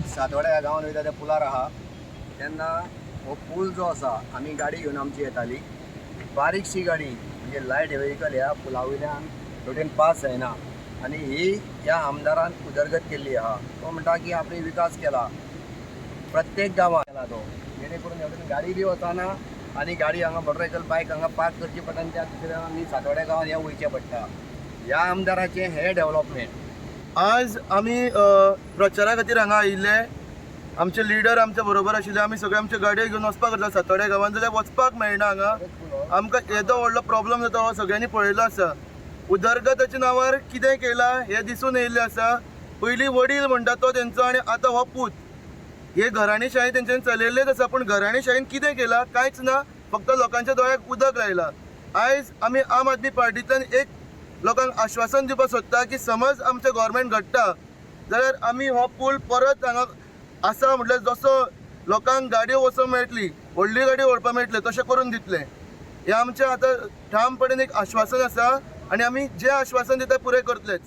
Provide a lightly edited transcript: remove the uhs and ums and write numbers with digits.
सातवड्या ह्या गांवान वयता त्या पुलार आहा तेन्ना हो पूल जो आसा, आमी गाडी घेवन आमची येताली. बारीकशी गाडी म्हणजे लायट व्हेकल ह्या पुला वयल्यान वटेन पास जायना आनी ही ह्या आमदारान उदरगत केल्ली आहा. तो म्हणटा की आपणे विकास केला, प्रत्येक गांवांत केला तो, जेणे करून ह्या वटेन गाडी बी वचना आनी गाडी हांगा मोटरसायकल, बायक हांगा पार्क करची पडटा आनी त्या दुसऱ्या आमी सातवड्या गांवांत ह्या वयचें पडटा. ह्या आमदाराचें हें डेवलपमेंट. आज आमी प्रचारा खातीर हांगा आयिल्ले. आमचे लिडर आमच्या बरोबर आशिल्ले. आमी सगळे आमच्यो गाडयो घेवन वचपाक लागला सातोड्या गांवांत, जाल्यार वचपाक मेळना हांगा. आमकां येदो व्हडलो प्रॉब्लम जाता हो सगळ्यांनी पळयलो आसा. उदरगताच्या नांवार कितें केलां हें दिसून येयल्लें आसा. पयलीं वडील म्हणटा तो तेंचो आनी आतां हो पूत. हे घराणेशाही तेंच्यांनी चलयल्लेच आसा, पूण घराणेशाहीन कितें केलां? कांयच ना. फक्त लोकांच्या दोळ्याक उदक लायलां. आयज आमी आम आदमी पार्टींतल्यान एक लोकांक आश्वासन दिवपाक सोदता की समज आमचें गोवोरमेंट घडटा जाल्यार आमी हो पूल परत हांगा आसा, म्हटल्यार जसो लोकांक गाडयो वचोंक मेळटली, व्हडली गाडी व्हरपाक मेळटले, तशें करून दितले. हें आमचें आतां ठामपणान एक आश्वासन आसा आनी आमी जें आश्वासन दिता पुरें करतलेच.